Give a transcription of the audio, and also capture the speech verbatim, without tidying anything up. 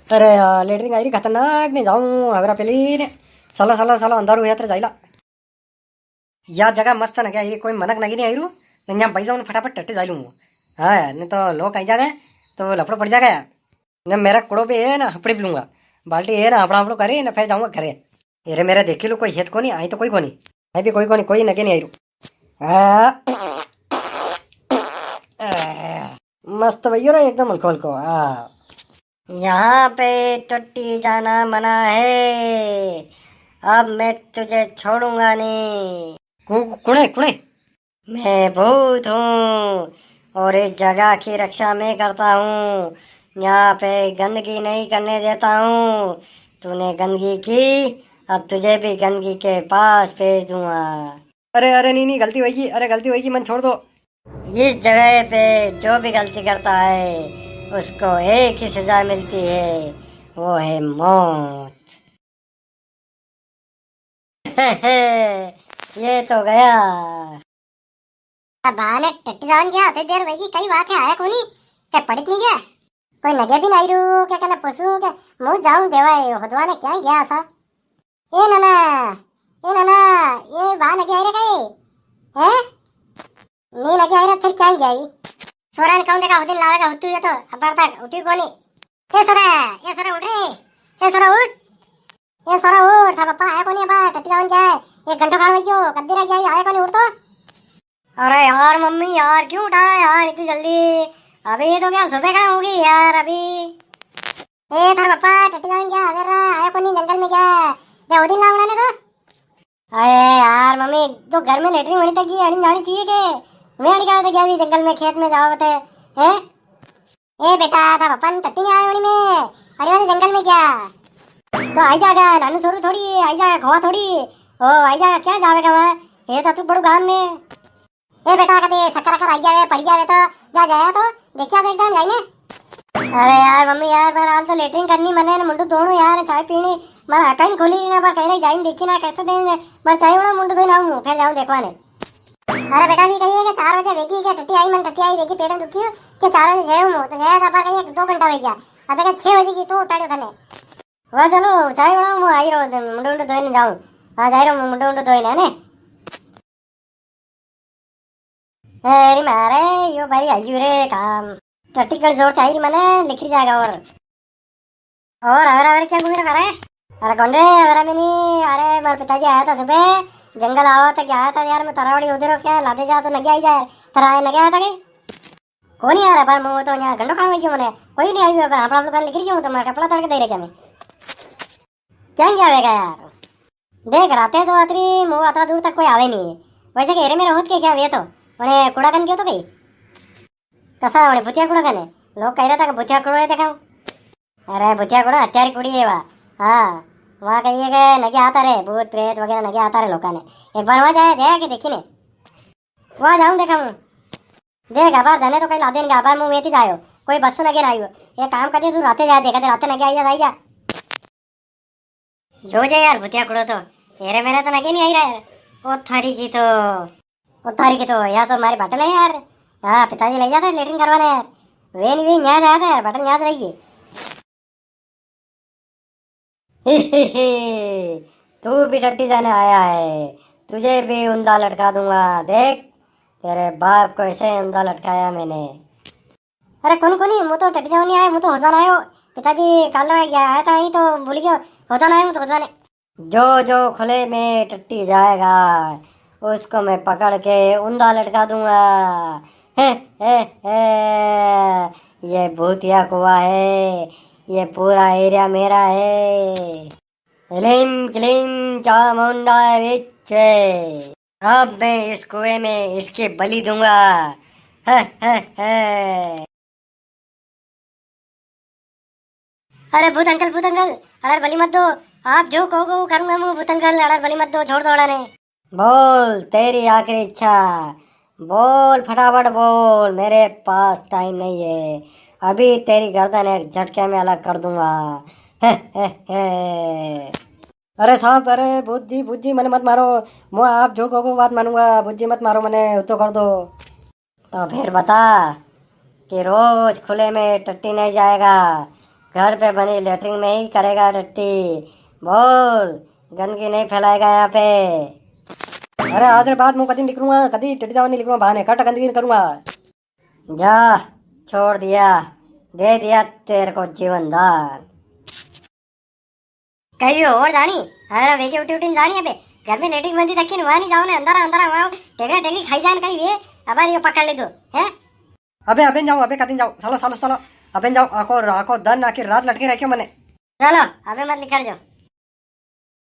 अरे यार, लेटरिन आई री खतरनाक, ने जाऊं हवेरा पेली ने। चलो, चलो, चलो, अंधारू हुया तरे जाइला। या जगह मस्त नगे आई री, कोई मनक नगे नी आई रू। ने यां बई जाऊं ने फटाफट टट्टी जाई लूं। हाँ यार, नी तो लोग आई जागा, तो लफड़ो पड़ी जागा यार। ने मेरा कुड़ो भी है ना, हपड़ी भी लूंगा। बाल्टी है ना, हपड़ा हपड़ो करे ना, फेर जाऊंगा घरे। अरे मेरे देखी लो, कोई हेत कोनी, आई तो कोई कोनी। आई भी कोई कोनी, कोई नगे नी आई रू। आ, आ, मस्त भैया रे, एकदम हल्को हल्को। आ। यहाँ पे टट्टी जाना मना है, अब मैं तुझे छोड़ूंगा नहीं। कु-, कुणे, कुणे? मैं भूत हूँ और इस जगह की रक्षा मैं करता हूँ। यहाँ पे गंदगी नहीं करने देता हूँ। तूने गंदगी की, अब तुझे भी गंदगी के पास भेज दूंगा। अरे, अरे, नी, नी, गलती होएगी, अरे, गलती होएगी, मन छोड़ दो। इस जगह पे जो भी गलती करता है, उसको एक ही सजा मिलती है, वो है मौत। ये तो गया। अब बा ने टट्टी जावन गया, होते देर वई गी, कई बात है, आया कोनी, के पड़ित नी गया? कोई नगे भी नी रू, के कने पूछू, के मूं जाऊं देवा, होदवा ने क्या गया सा? ए नाना, ए नाना, ये बा नगे आई रे कई? हैं? नी नगे आई रे, फिर क्या गया ये? सोरा ने कहूं देखा, होदिन लावेगा, होतू ये तो, अबार तक उठी कोनी। ए सोरा, ए सोरा उठ रे, ए सोरा उठ। ए सोरा उठ, था पापा आया कोनी, अबार टट्टी जावन गया है, एक घंटो खान वई गयो, कद्दी रा गया, आया कोनी, उठ तो। अरे यार मम्मी यार, क्यों उठाया यार इतनी जल्दी? अभी तो क्या सुबह कहाँ होगी यार अभी? ए थार पापा टट्टी जावन गया, अगर आया कोनी, जंगल में गया, दे होदिन लावना ने तो। अरे यार मम्मी, तो घर में लेटरिन वणी तक की अड़ी जानी चाहिए के? मैं अड़ी कहाँ तक गया अभी जंगल में, खेत में जावा बते, हैं? ए बेटा, था पापा ने टट्टी नी आवे वणी में, अड़ी वाले जंगल में गया। तो आई जागा, नानू सोरू थोड़ी, आई जागा, खोवा थोड़ी, ओ आई जागा, क्या जावेगा वहाँ? ये तो तू बड़ू गाम में। ए बेटा, कदे चक्कर अकर आई जावे, पड़ी जावे तो जा जाया तो, देखिया तो एक दान जाइने। अरे यार मम्मी यार, पर हाल तो लेटरिन करनी मने ने मुंडू धोणो यार, चाय पीनी, मारा आंखा ही खोली ना, पर कहीं जाइन देखी ना कैसे दे, पर चाय उड़ा मुंडू धोई ना हूँ, फिर जाऊँ देखवा ने। अरे बेटा, भी कहिए कि चार बजे वेगी के टट्टी आई, मन टट्टी आई, देखी पेट में दुखी हो, के चार बजे जाऊँ, तो जाया था, पर कहिए दो घंटा हो गया, अबे के छह बजे की तो उठाड़ो थने। वाह, चलो, चाय बनाओ, मैं आई रो, मुंडो मुंडो धोई ने जाऊँ। हाँ, जाई रो, मुंडो मुंडो धोई ने, ने। ए, री मारे, यो बारी आयु रे काम। टट्टी कल जोर से आई री मने, लिखी जाएगा और। और हवेरा हवेरा क्या घूमी रखा रे? अरे कौन रे, हवेरा में नी, अरे मारे पिताजी आया था सुबह, जंगल आवा था, क्या आया था यार, मैं तरावड़ी उधर हो क्या, लादे जा तो नगे आई जा यार, तरा नगे आया था कहीं? कोनी यार, पर मैं तो यहाँ घंटो खान वई गयो मने, कोई नी आयु, पर आपड़ा दुकान लिख रही हूँ, तो मैं कपड़ा तड़के दे रखे मैं। क्या क्या वेगा यार? देख, राते तो अतरी मु अतरा दूर तक कोई आवे नी है। वैसे के हेरे मेरे होत के क्या वे तो? वणे कुड़ा कन गयो तो कई? कसा वणे भूतिया कुड़ा कने? लोग कह रहा था कि भूतिया कुड़ो है, देखा। अरे, भूतिया कुड़ा हत्यारी कुड़ी है वा। हाँ, वहाँ कहिए के नगे आता रे, भूत प्रेत वगैरह नगे आता रे लोका ने। एक बार वहाँ जाया, जाया के देखी ने। वहाँ जाऊँ देखा हूँ। देख, अबार धने तो कई लादेन का, अबार मुँह वेती जायो। कोई बस्सो नगे ना आयो। ये काम कर दे, तू राते जाया, देखा दे, राते नगे आई जा, आई जा। यो जे यार भूतिया कुड़ो तो, हेरे मेरे तो नगे नी आई रहा यार। ओ थारी की तो, ओ थारी की तो, या तो मारी बाटल है यार। हाँ, पिताजी ले जाता है लेटरिन करवाने यार। वे नी, वे न्याज आया था यार, बाटल न्याज रही है। तू भी टट्टी जाने आया है, तुझे भी उंदा लटका दूंगा। देख, तेरे बाप को ऐसे उंदा लटकाया मैंने। अरे कोनी कोनी, मु तो टट्टी जावा नी आयो, मु तो होदवान आयो। पिताजी काल रे गया आया था, यही तो भूल गयो। होदवान आयो, मु तो होदवान। जो जो खुले में टट्टी जाएगा, उसको मैं पकड़ के उंदा लटका दूंगा। हे, हे, हे, ये भूतिया कुआ है, ये पूरा एरिया मेरा है। इलिम किलिम चामुंडा विच्चे। अब मैं इस कुएं में इसकी बलि दूंगा। हे, हे, हे। अरे भूत अंकल, भूत अंकल, अड़ार बलि मत दो। आप जो कहोगे वो करूंगा मैं, भूत अंकल, अड़ार बलि मत दो, छोड़ दो अड़ाने। बोल, तेरी आखिरी इच्छा। बोल, फटाफट बोल, मेरे पास टाइम नहीं है। अभी तेरी गर्दन एक झटके में अलग कर दूंगा। हे, हे, हे। अरे साहब, अरे भूत जी, भूत जी, मने मत मारो। मैं आप जो कहोगे बात मानूंगा। भूत जी मत मारो मने, उत्तो कर दो। तो फिर बता कि रोज खुले में टट्टी नहीं जाएगा, घर पे बनी लेटरिन में ही करेगा टट्टी। बोल, गंदगी नहीं फैलाएगा यहाँ पे। अरे आज रे बाद मूं कदी निकलूंगा, कदी टट्टी जावा नहीं निकलूंगा, बहाने कट गंदगी नहीं करूंगा। जा, छोड़ दिया, दे दिया तेरे को जीवन दान। कहियो और जानी, अरे वेगे उठी उठी जानी अबे, घर में लेटरिन बनती देखी ने वहां नहीं जाओ ने, अंदर अंदर वहां टेकड़ा टेकड़ी खाई जान कहीं वे, अबार यो पकड़ ले तू, हैं? अबे, अबे जाओ, अबे कदी जाओ, चलो, चलो, चलो, अबे जाओ, आको, आको दन आखी रात लटके रखियो मने। चलो, अबे मत निकल जाओ।